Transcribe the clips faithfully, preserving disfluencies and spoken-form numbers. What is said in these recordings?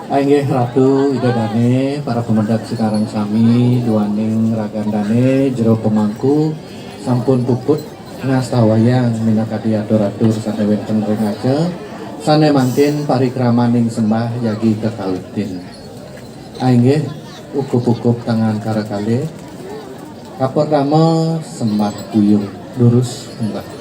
Ah, inggih Ratu Ida Dane, para pamedek sinareng sami, duaning ragan dane jero pemangku sampun puput ngastawayang minakadi atur-atur sane wenten ring aca, sane mangkin parikramaning sembah jagi kakawitin. Ah, inggih, ukup-ukup tangan kara kalih. Kapertama, sembah kuyung, durus sembah.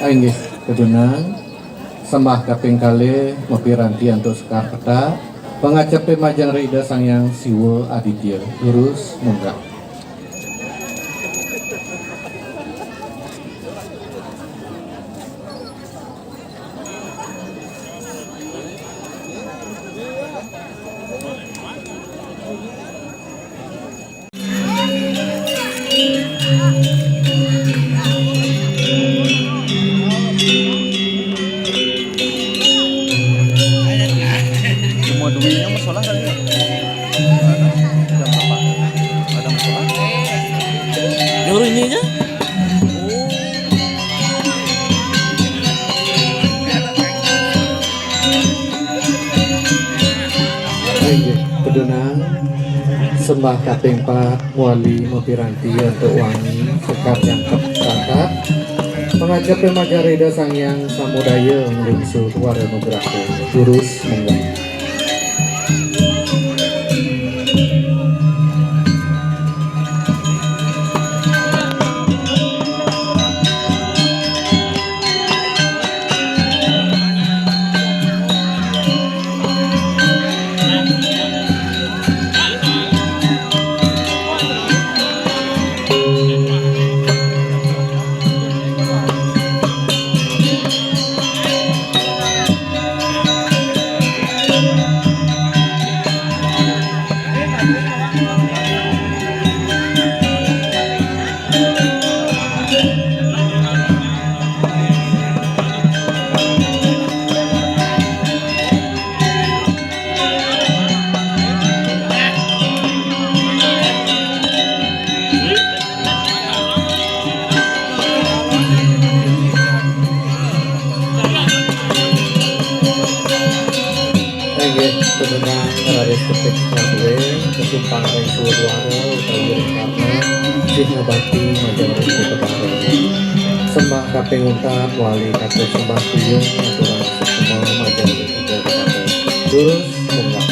Ah, inggih, kadunang. Sembah kaping kalih mapiranti antuk sekar petak. Pangacepé majeng ring Ida Sang Hyang Siwa Aditya. Durus munggah. Semua duitnya mau sholat kali ya? Ada? Jam berapa? Ada mau sholat? Nyuruh ini aja. Inggih, pedunang sembah kaping pat wali mapiranti antuk wangi sekar jangkep sangkat. Pangajap majeng Ida Sang Hyang Samudaya nglungsur wara nugraha. Durus munggah. Inggih, pedunang raris petik kadué, kasumpang ring suwudwara utawi ring karna, sih ngabakti majeng ring Ida Betara. Sembah kaping untat, wali katur sembah kuyung, aturang suksma majeng ring Ida Betara. Durus munggah.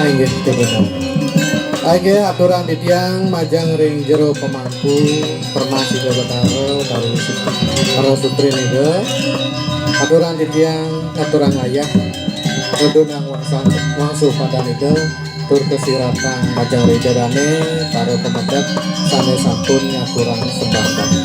Inggih, kebenar. Inggih, aturang titiang majeng ring jero pemangku, Permas Ida Betara, para sut-, para sutrin Ida. Aturang titiang, aturang ayah, ngedunang wangsan, wangsu padan Ida, tur kasiratang majeng ring Ida Dane, para pamedek sane sampun ngaturang sembah bakti.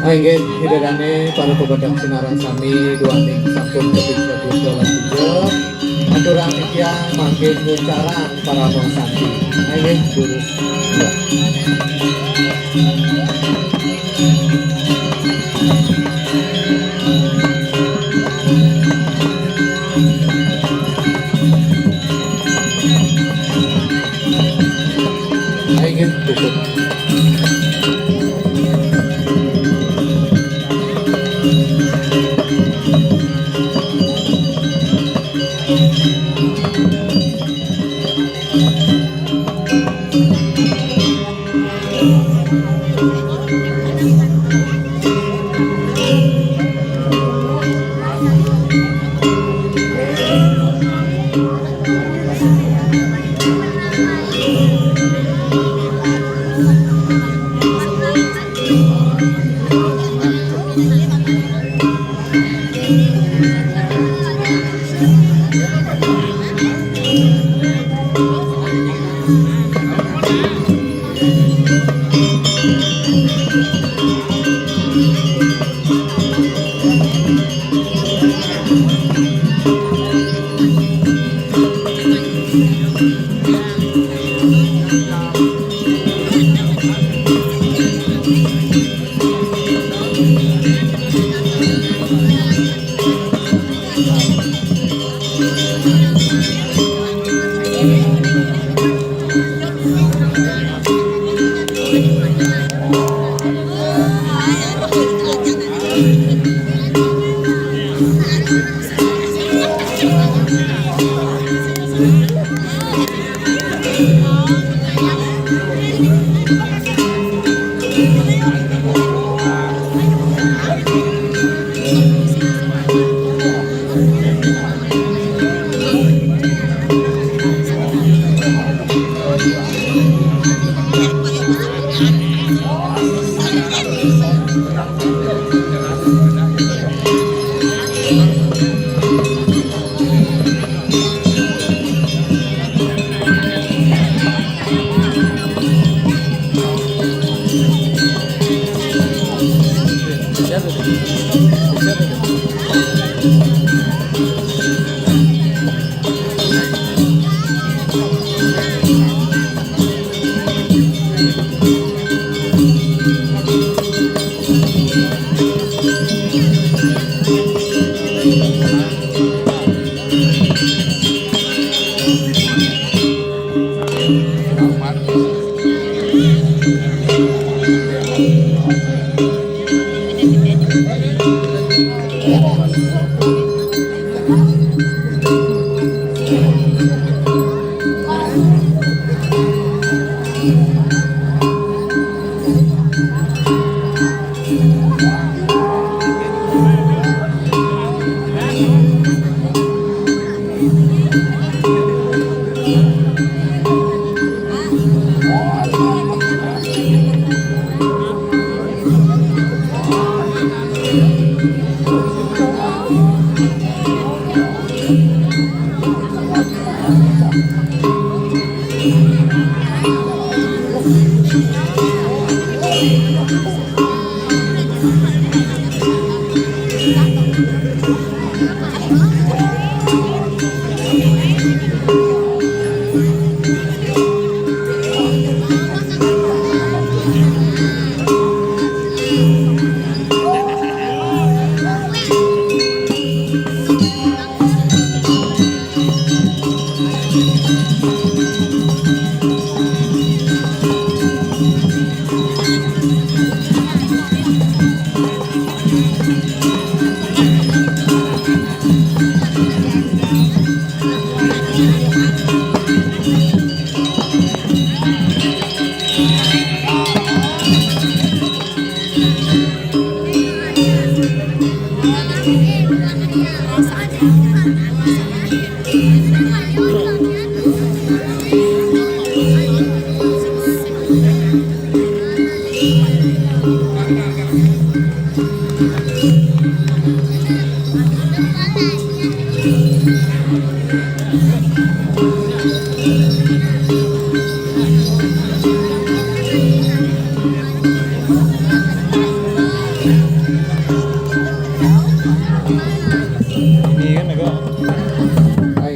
Inggih, Ida dané para pebedek sinareng sami, duaning sampun tebih dados dalam puja. Aturang titiang mangkin nguncarang parama santi. Inggih, durus. Inggih, cukup.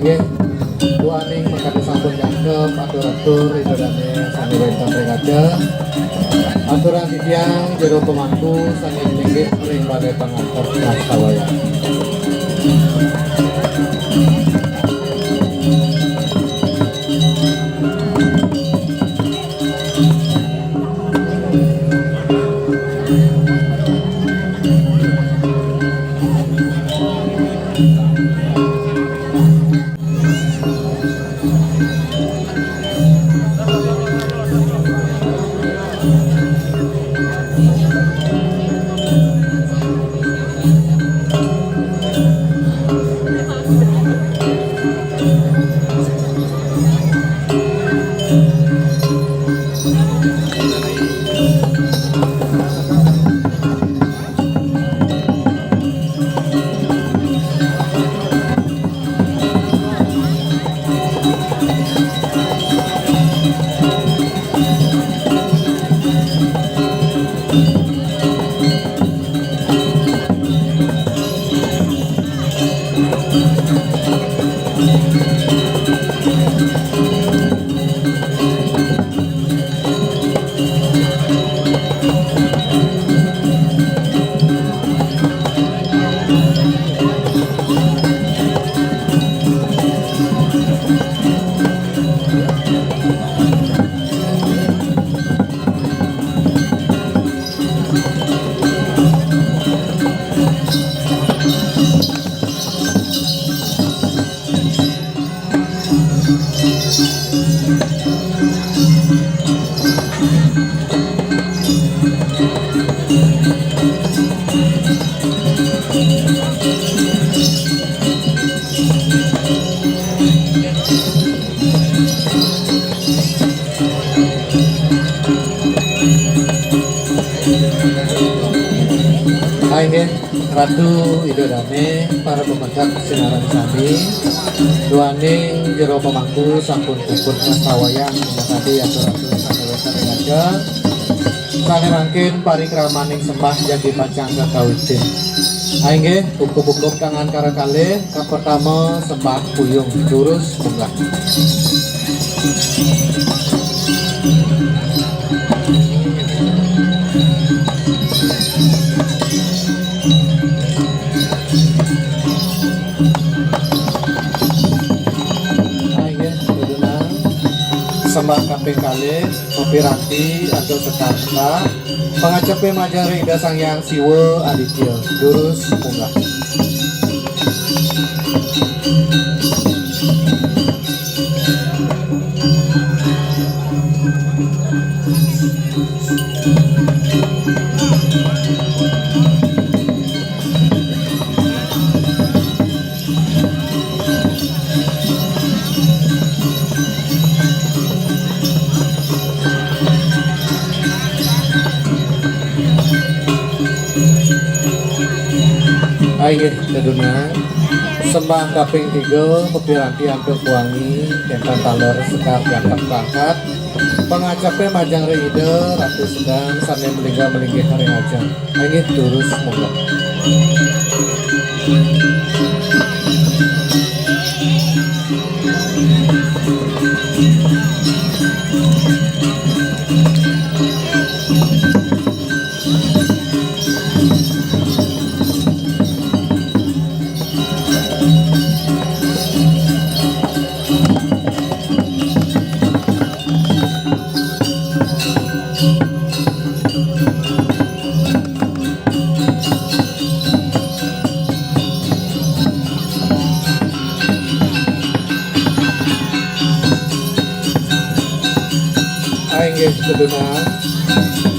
Inggih, duaning mangkadi sampun jangkep, atur-atur ida dane sami wénten ring ajeng. Aturang titiang jero pemangku sami linggih ring balé pangantep ngastawayan. Inggih, Ratu Ida Dane, para pamedal sinareng sami, duaning jero pemangku sampun puput ngastawayan minakadi atur-atur sane wénten ring ajeng. Sane mangkin parikramaning sembah jagi pacang kakawitin. Inggih, ukup-ukup tangan kara kalih, kapertama sembah puyung, durus munggah. Inggih, Ida Dane. Sembah kaping kalih, mapiranti antuk sekar sembah. Pangacepé majeng ring Ida Sang Hyang Siwa Aditya. Durus munggah. Inggih, Ida Dane. Sembah kaping tiga, mapiranti antuk wangi, kénten taler sekar jangkep perangkat. Pangacepé majeng ring Ida, Ratu Sedang, sane malingga-malinggih ring ajeng. Inggih, durus munggah. Inggih, sedunang.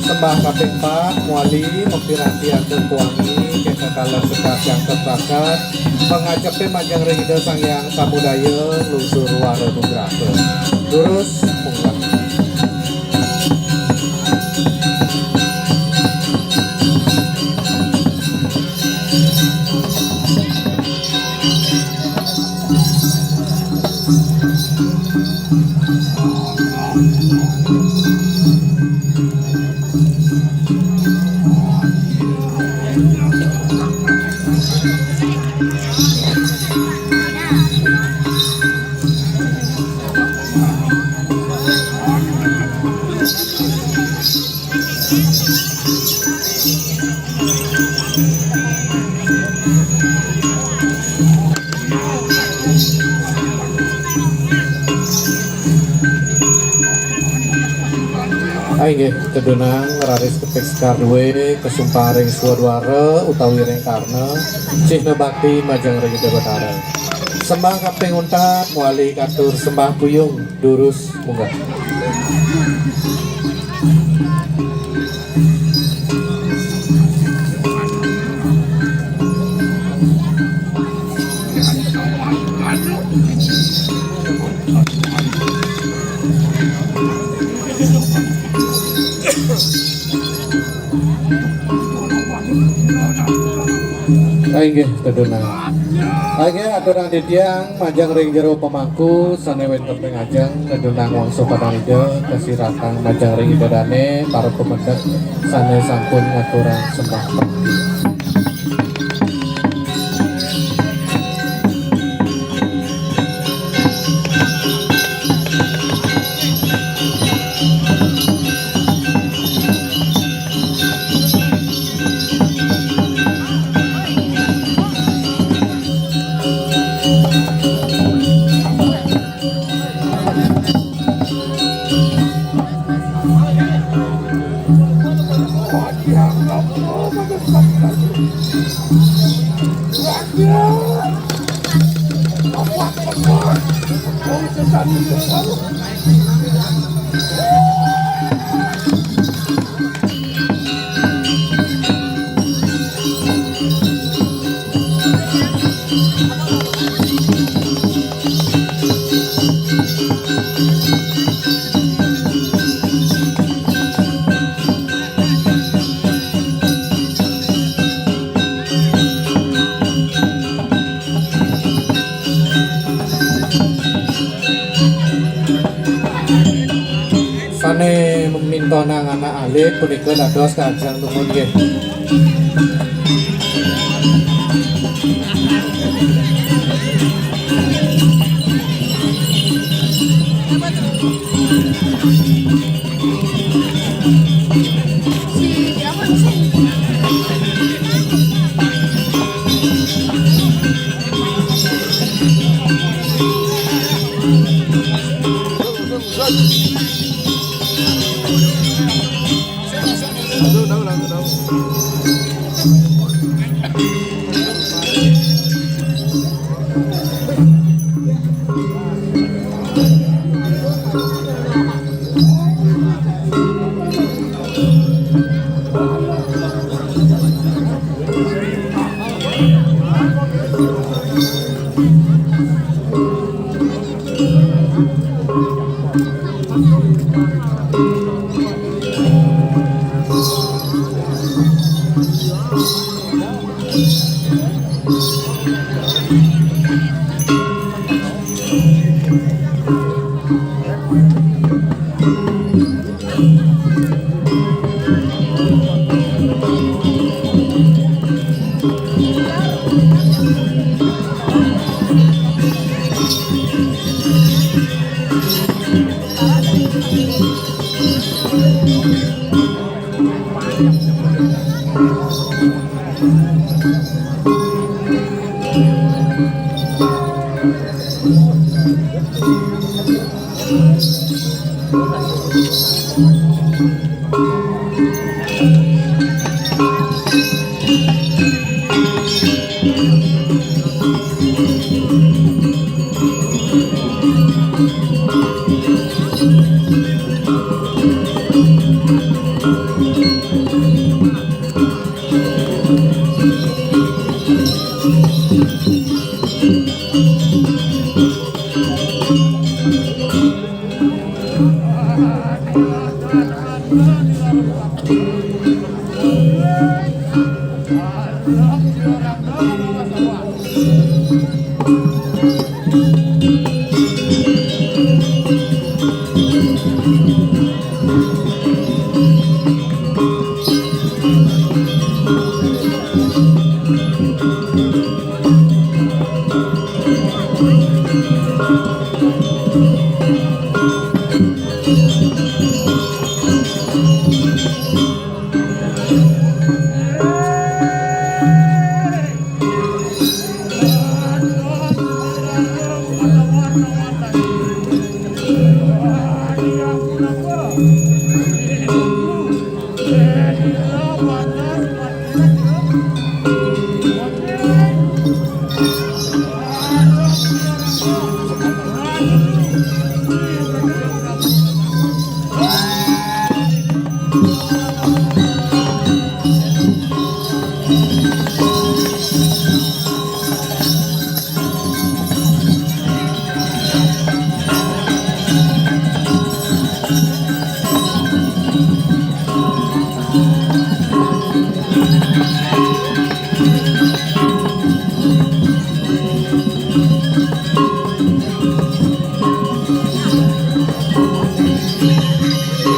Sembah kaping pat, muali, mung piranti atur kuwangi, kekakalan sekat yang kebakat, pangajepé majeng ring Ida Sang Hyang Samudaya, lungsur wara nugraha. Durus, munggah. Inggih, tedunang raris kepik sekar duwé, kasumpah ring swadwara utawi ring karna, cihna bakti majeng ring Ida Betara. Sembah kaping untat, muali katur sembah puyung, durus munggah. Inggih, tedunang. Inggih, aturang titiang majeng ring jero pemangku sané wénten ring ajeng, tedunang wangsuh padang Ida, kasiratang majeng ring Ida dané, para pamedek sané sampun ngaturang sembah bakti. Sané mintonang anak alit punika dados kajeng dumun nggih.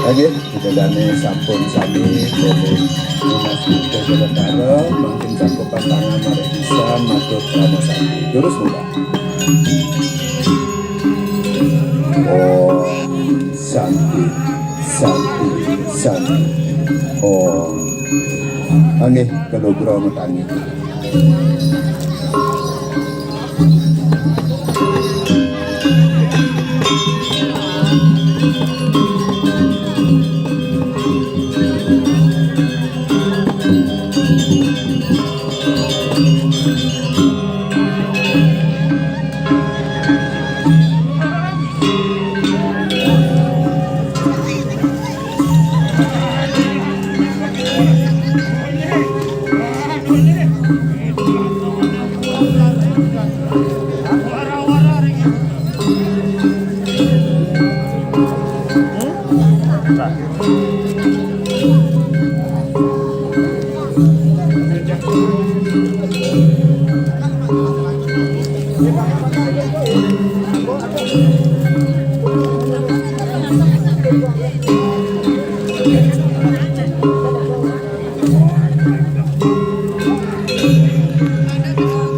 Oke, kita dane sampun sami boleh memasuki ke dalam, mungkin cakupan tangan mari bisa matur sama sami. Terus, Mbak. Om Santi, Santi, Santi. Om. Nggih, kelugra matangi.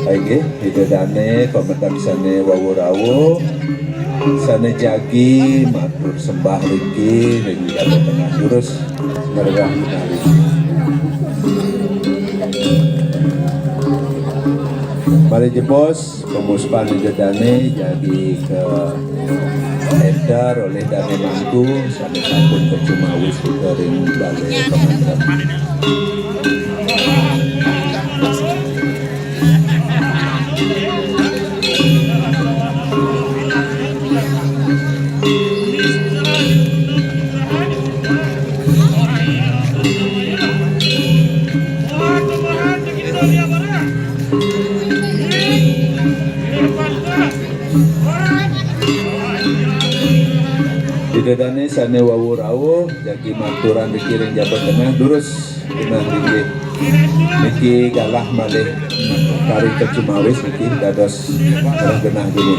Inggih, Ida Dane, pamedak sane wau rawuh, sane jagi matur sembah riki ring Jabat Tengah. Durus ngerah menawi. Malih jebos, pemuspan Ida Dane jagi kaenter olih Dane Mangku, sane sampun kacumawis ring balai pamandem. Ida Dane sane wau rawuh, jagi maturan riki ring Jabat Tengah, durus genah inggih. Niki galah malih kari kacumawis niki dados genah dini.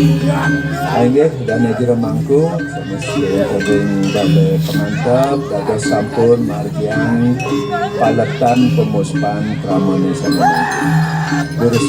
Inggih, dané jero mangku, sanes tebing dados pamantep, dados sampun margiang paletan pemuspan kramané sami mangku. Durus.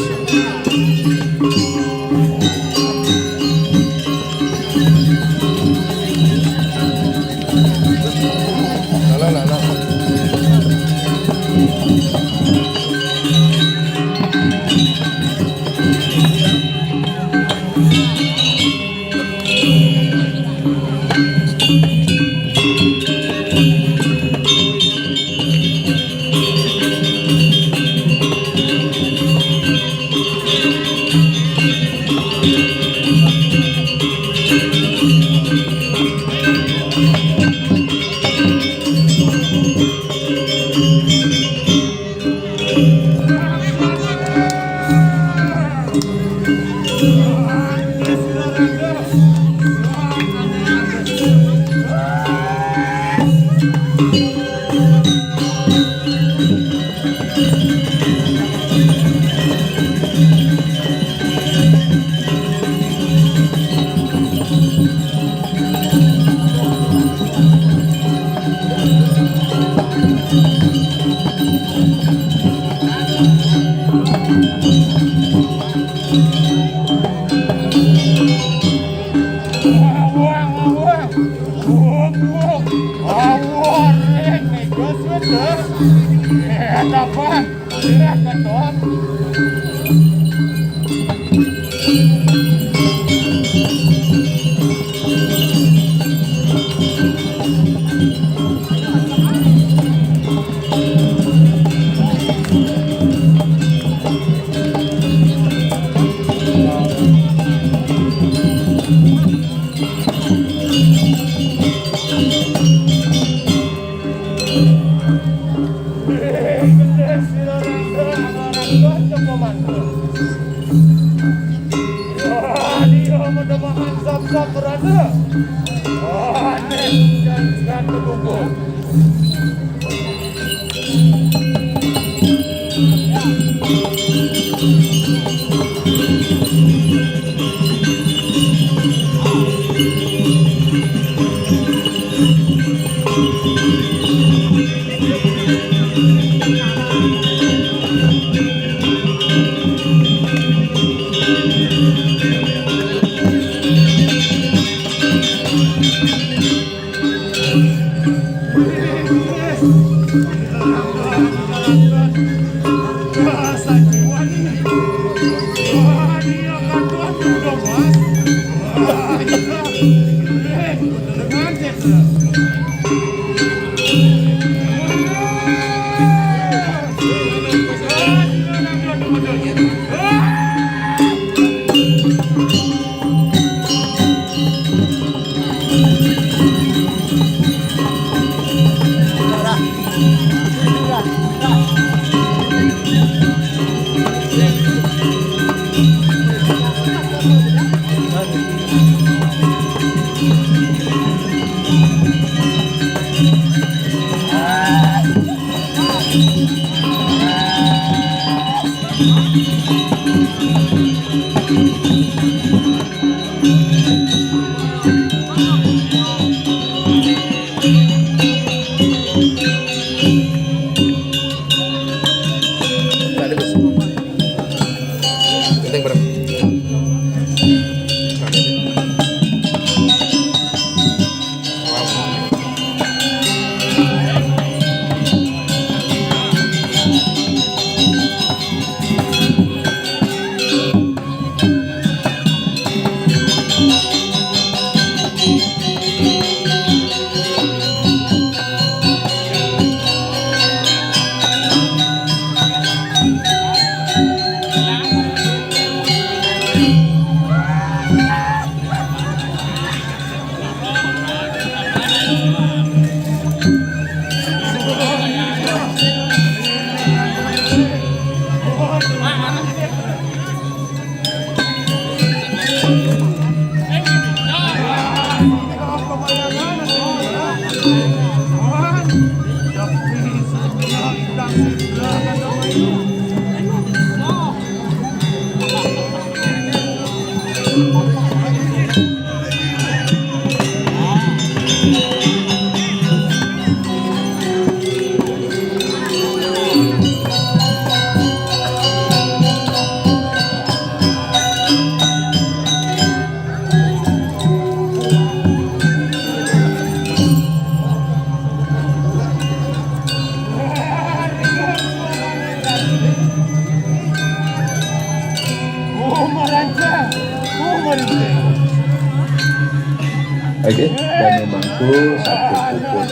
Oke, dan memangku sampun puput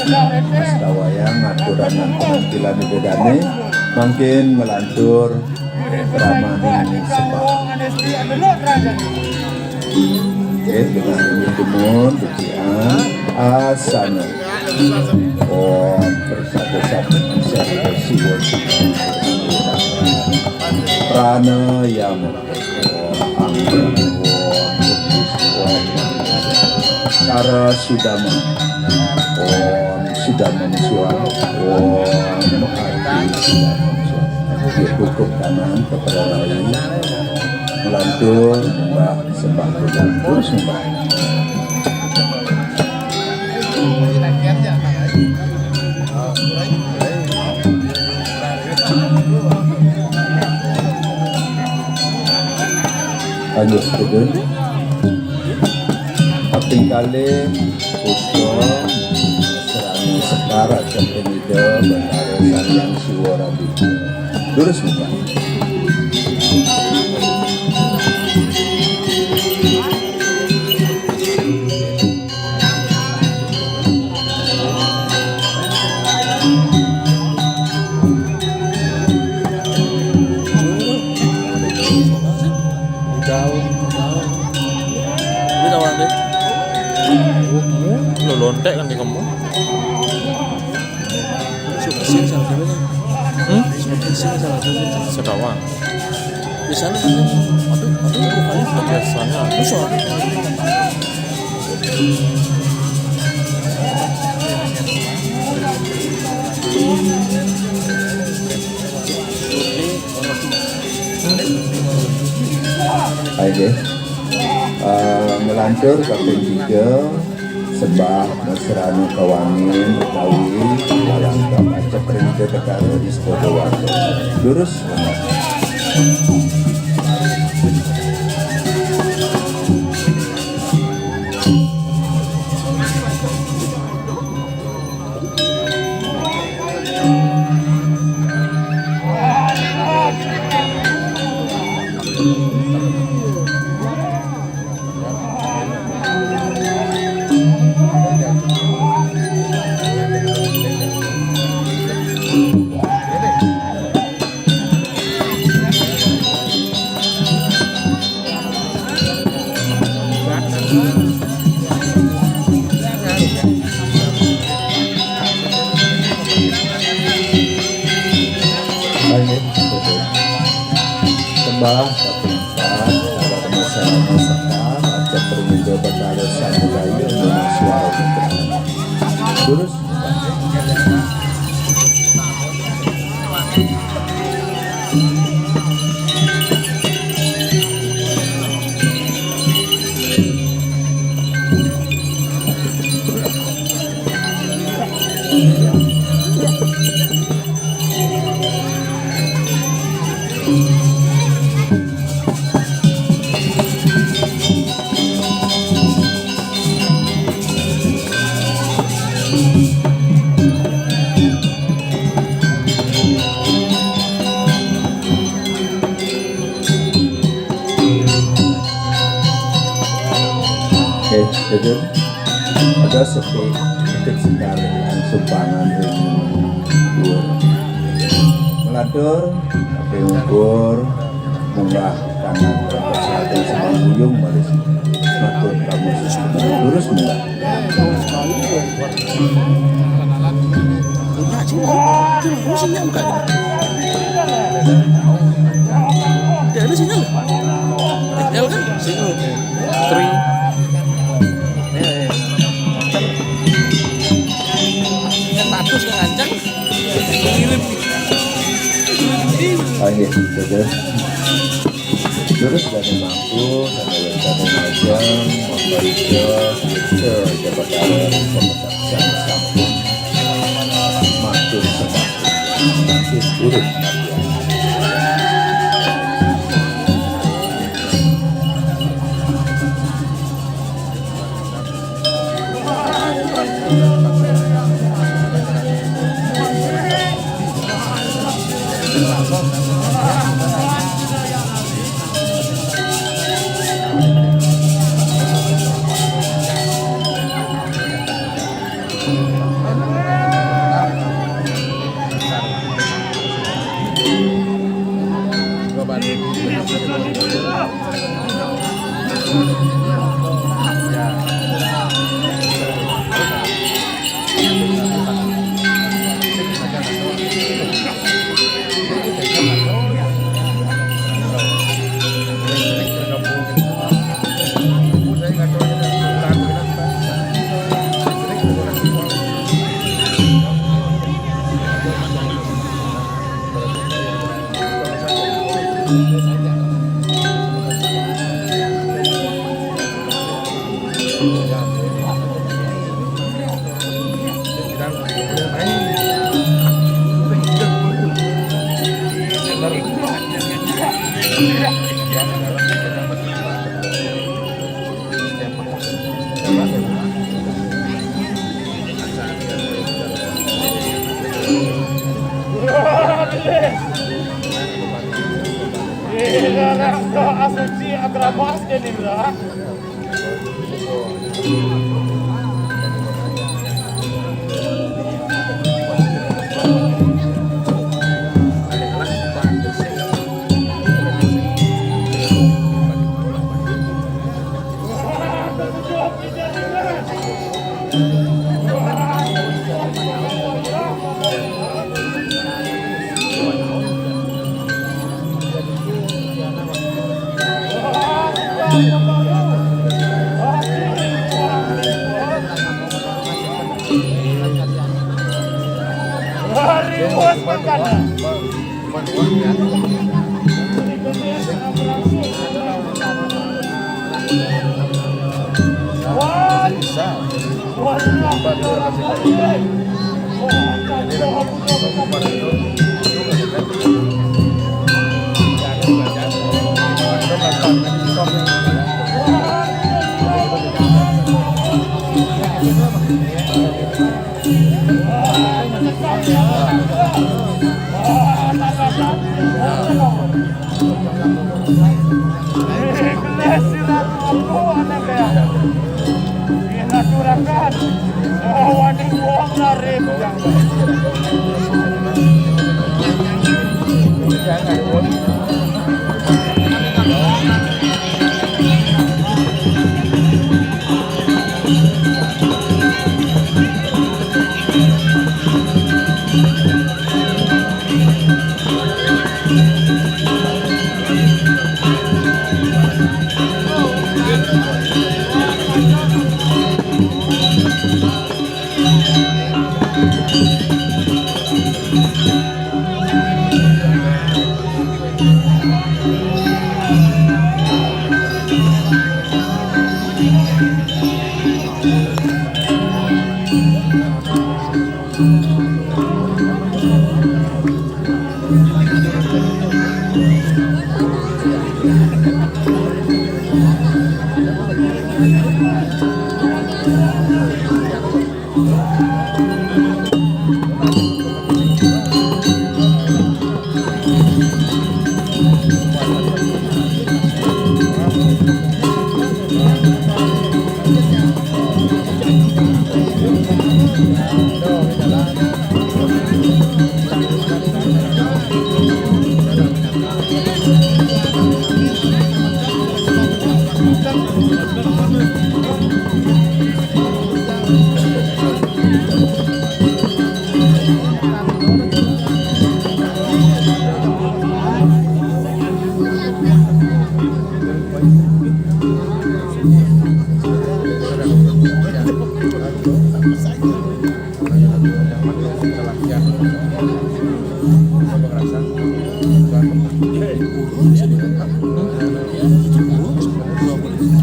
astawayang aturan lan penampilan Ida dané, mangkin nglantur ramaning sembah. Oke, dengan dumun titiang asana. Om Persada Satu Bisa Siwa Pranayama. Om Angga. Om Kara Sudama. Om Sudama Suara. Om Adi Sudama Suara. Cukup kanan kepada lain. Melantur, Mbah. Sembah Tuhan, terus sembah. Lanjut, betul. Kaping kalih, puspah, serangan sekar, aja penida, Bendara Sang Hyang Siwa Rabi. Lurus, Mbah. Ini tawaran deh. Lo lontek kan di kamu? Sing salah satu tuh. Hmm? Sing salah satu tuh. Sekawan. Di sana kan. Aduh, aduh, aduh, aduh. Biasanya. Susah. Ayo, eh, ngelantur kaping tiga. Sembah mesrana kawangin utawi kalangkah pacek ring Betara Istodowarto. Lurus. Sembah, Lurus. Oke, betul. Ada sepi, sedikit sekali, langsung pangan ring dhuwur. Melantur, tapi ukur, munggah kanan, terus lagi sama buyung, baris. Matur kamu sesuai. Lurus munggah. Ada sinyal. Sinyal kan? Sinyal. Three. Status yang ngancang. Ngirim. Ayo, betul. Lurus dan mampu, sampai dan majang, motor hijau, kita dapat arah, pemetak sama-sama. Matur sama. Makin lurus. Ih, orang dah asumsi akrabas ke ni lah.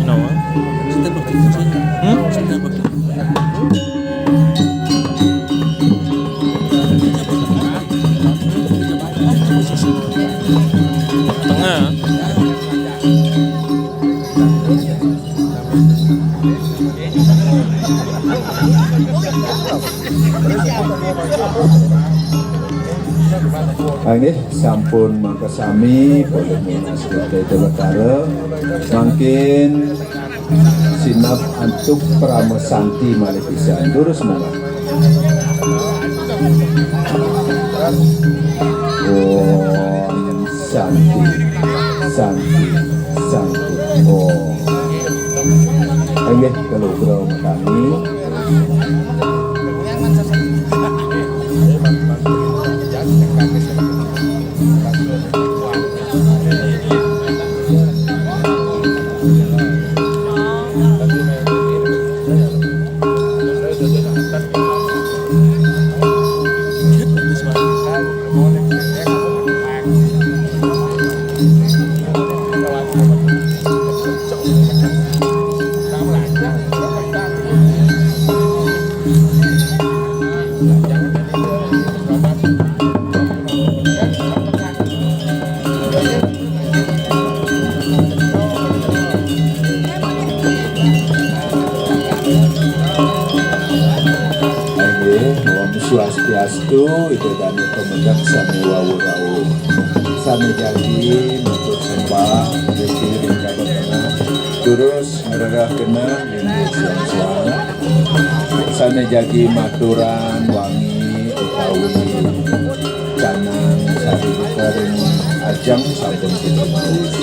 Kenapa? Hmm? Tengah. Ah, nggih, sampun mangke sami, polih nunas kita itu lekara. Mangkin sineb antuk parama santi malih pisan. Durus munggah. Om Santi, Santi, Santi. Om. Kalau bro kami. Nggih, Om Swastiastu, Ida Dané pamedek sané wau rauh. Sané jagi matur sembah, riki ring Jabat Tengah. Terus ngrereh genah inggih siang-siang. Sané jagi maturan wangi utawi canang sari buka ring ajeng sampun kita maus.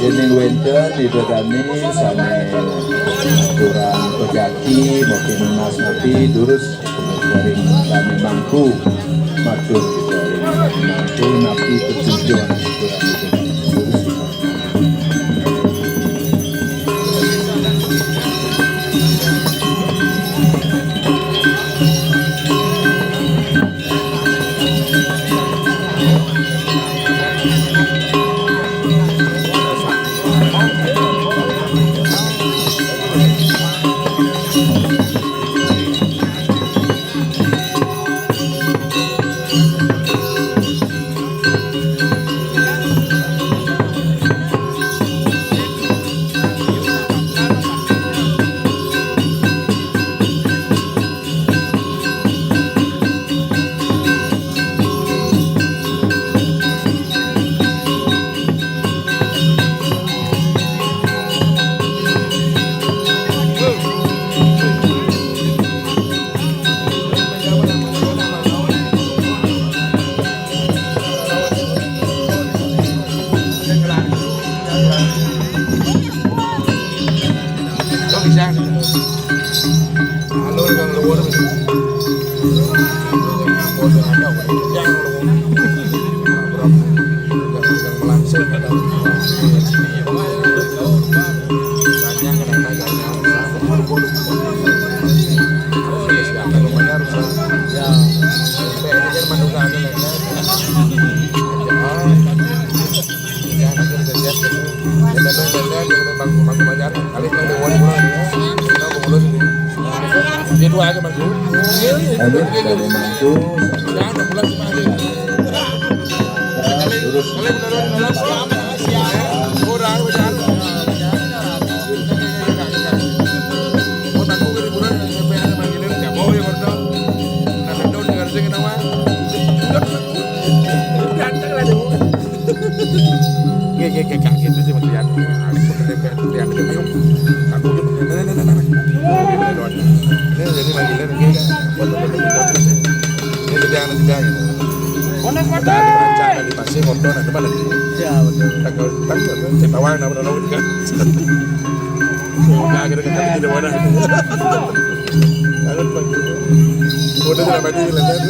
Déning wénten Ida Dané sané kurang pejati, mungkin nunas napi durus. Garing kami mangku, matur garing mangku napi tetujon. Amin, dari mantu. Terus. Nggih, nggih, nggih, Kak, gitu sih, Mas Rian. Aku ketemu Rian, ketemu. Aku tuh, nah, nah, nah, nah, nah. Ini jadi manggilnya, nggih, Kak. Ini jadi anak juga, gitu. Ada rencana di Pasir, ngobrol, nah, depan lagi. Iya, betul. Tanggal, tanggal, saya tawarin apa, tahu juga. Nah, akhirnya kita tidak mana. Udah, tidak maju, tidak maju.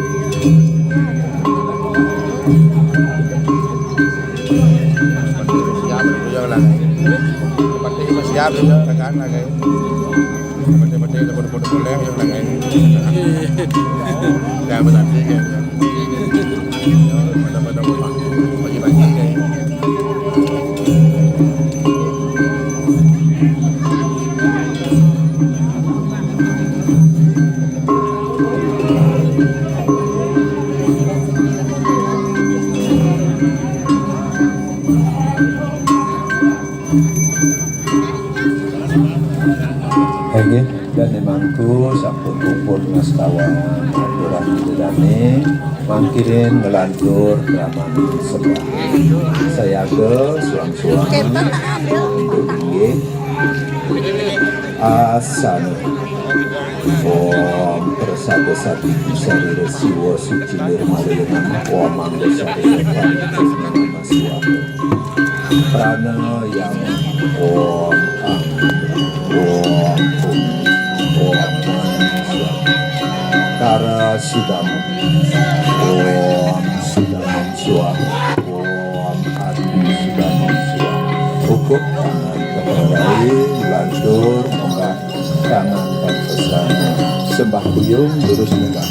Siap, ya, lah. Siap, ya, tekan, lah, guys. Pete-pete, pete-pete, boleh, ya, lah, guys. Ya, berarti, ya. Pada-pada rumah. Bagi-bagi, guys. Inggih, dané mangku sampun puput ngastawa aturan Ida dané, mangkin nglantur kramaning sembah. Sayaga suang-suang inggih asana. Om prasada saddhiki sarira siwa suci nirmala nama. Om angga sarira paripurna nama swaha. Pranayama. Om ang. Om om. Om ang swaha. Kara sudama. Om sudama swaha. Om ati sudama swaha. Hukum tangan keperai lantur munggah tangan pesan. Sembah kuyung lurus munggah.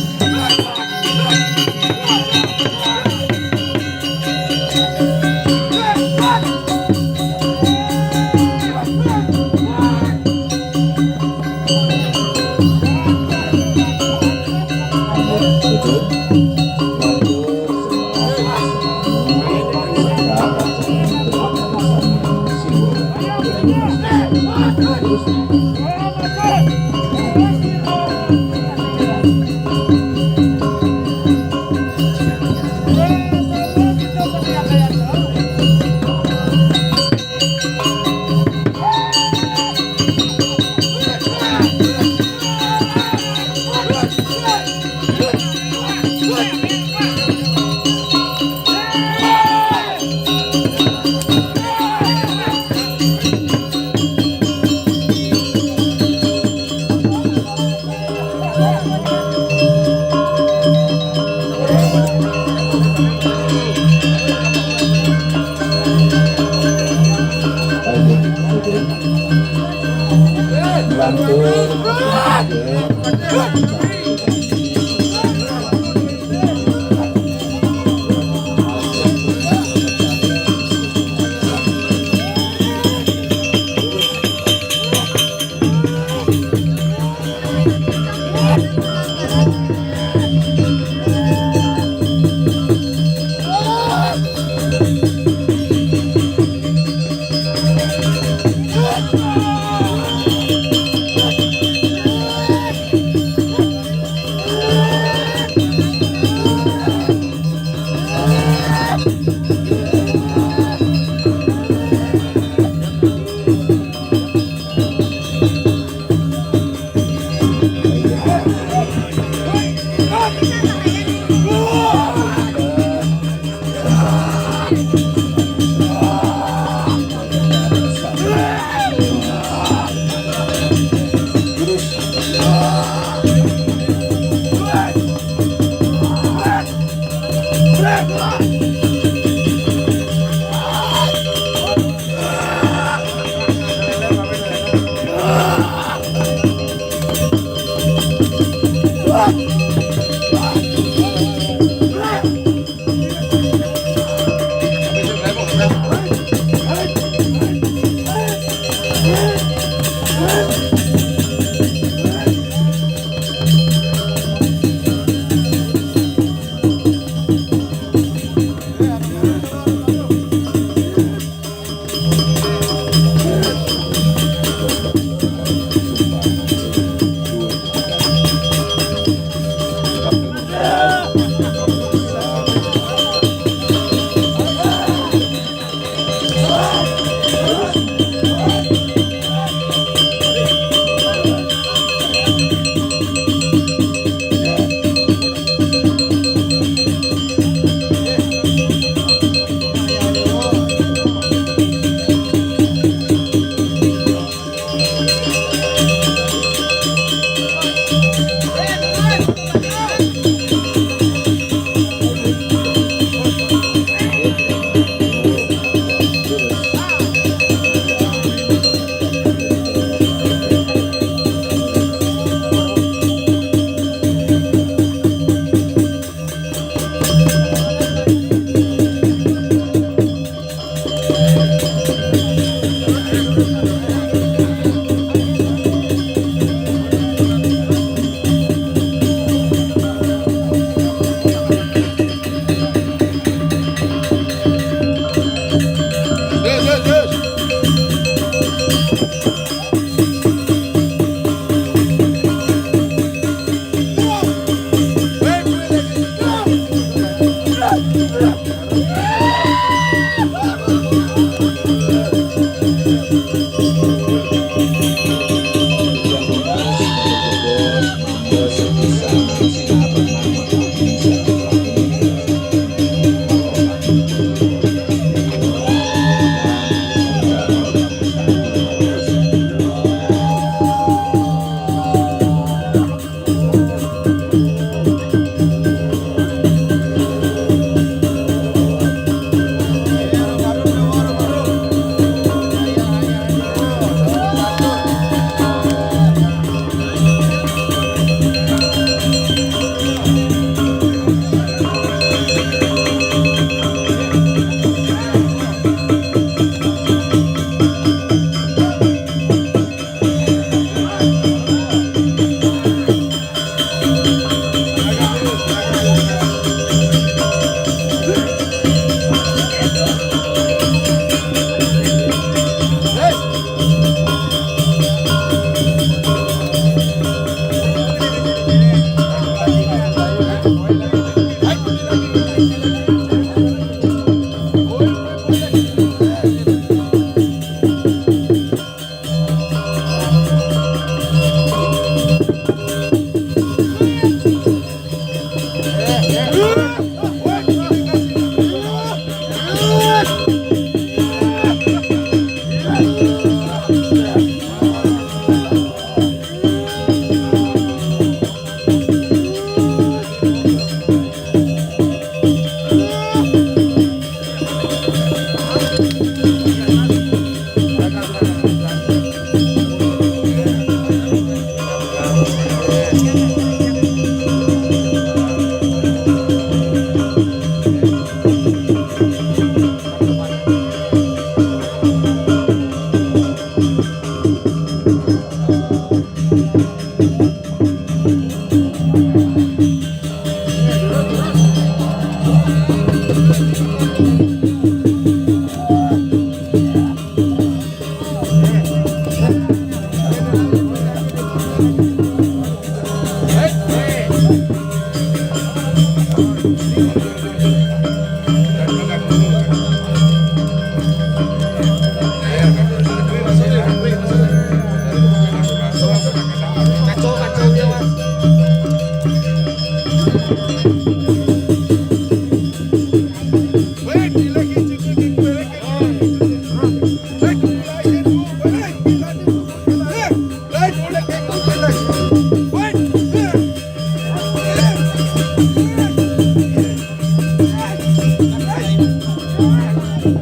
Mira,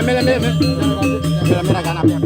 mira, mira, mira. Mira, mira, gana, mira.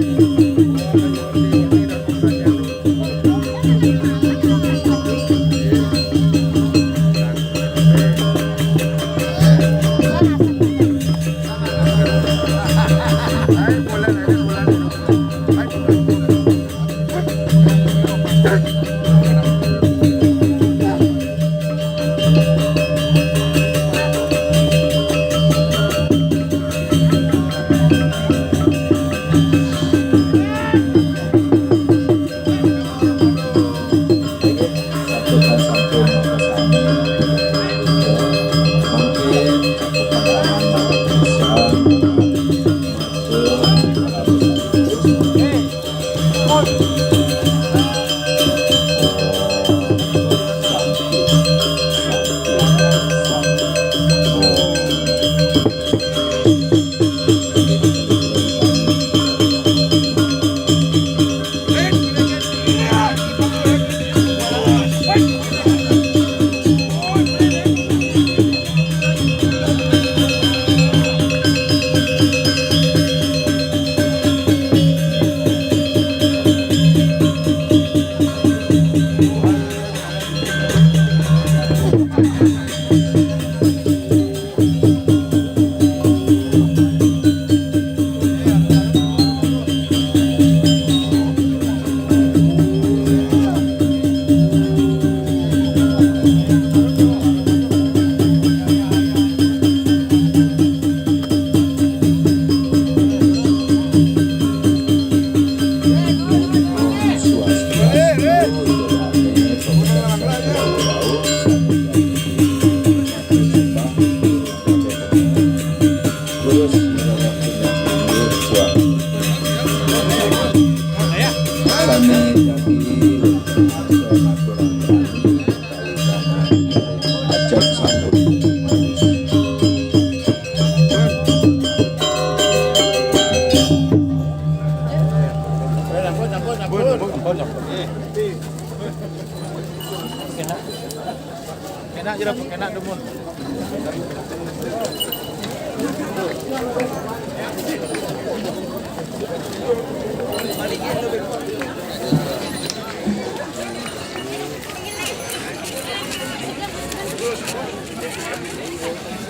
Enak je dah, enak demun.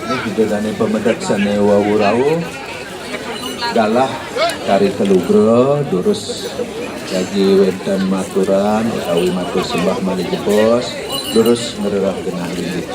Ini kita tanya pemedek sana wau rau. Galah kari kalugra, durus jagi wénten maturan utawi matur sembah malih jebos, durus ngrereh genah linggih.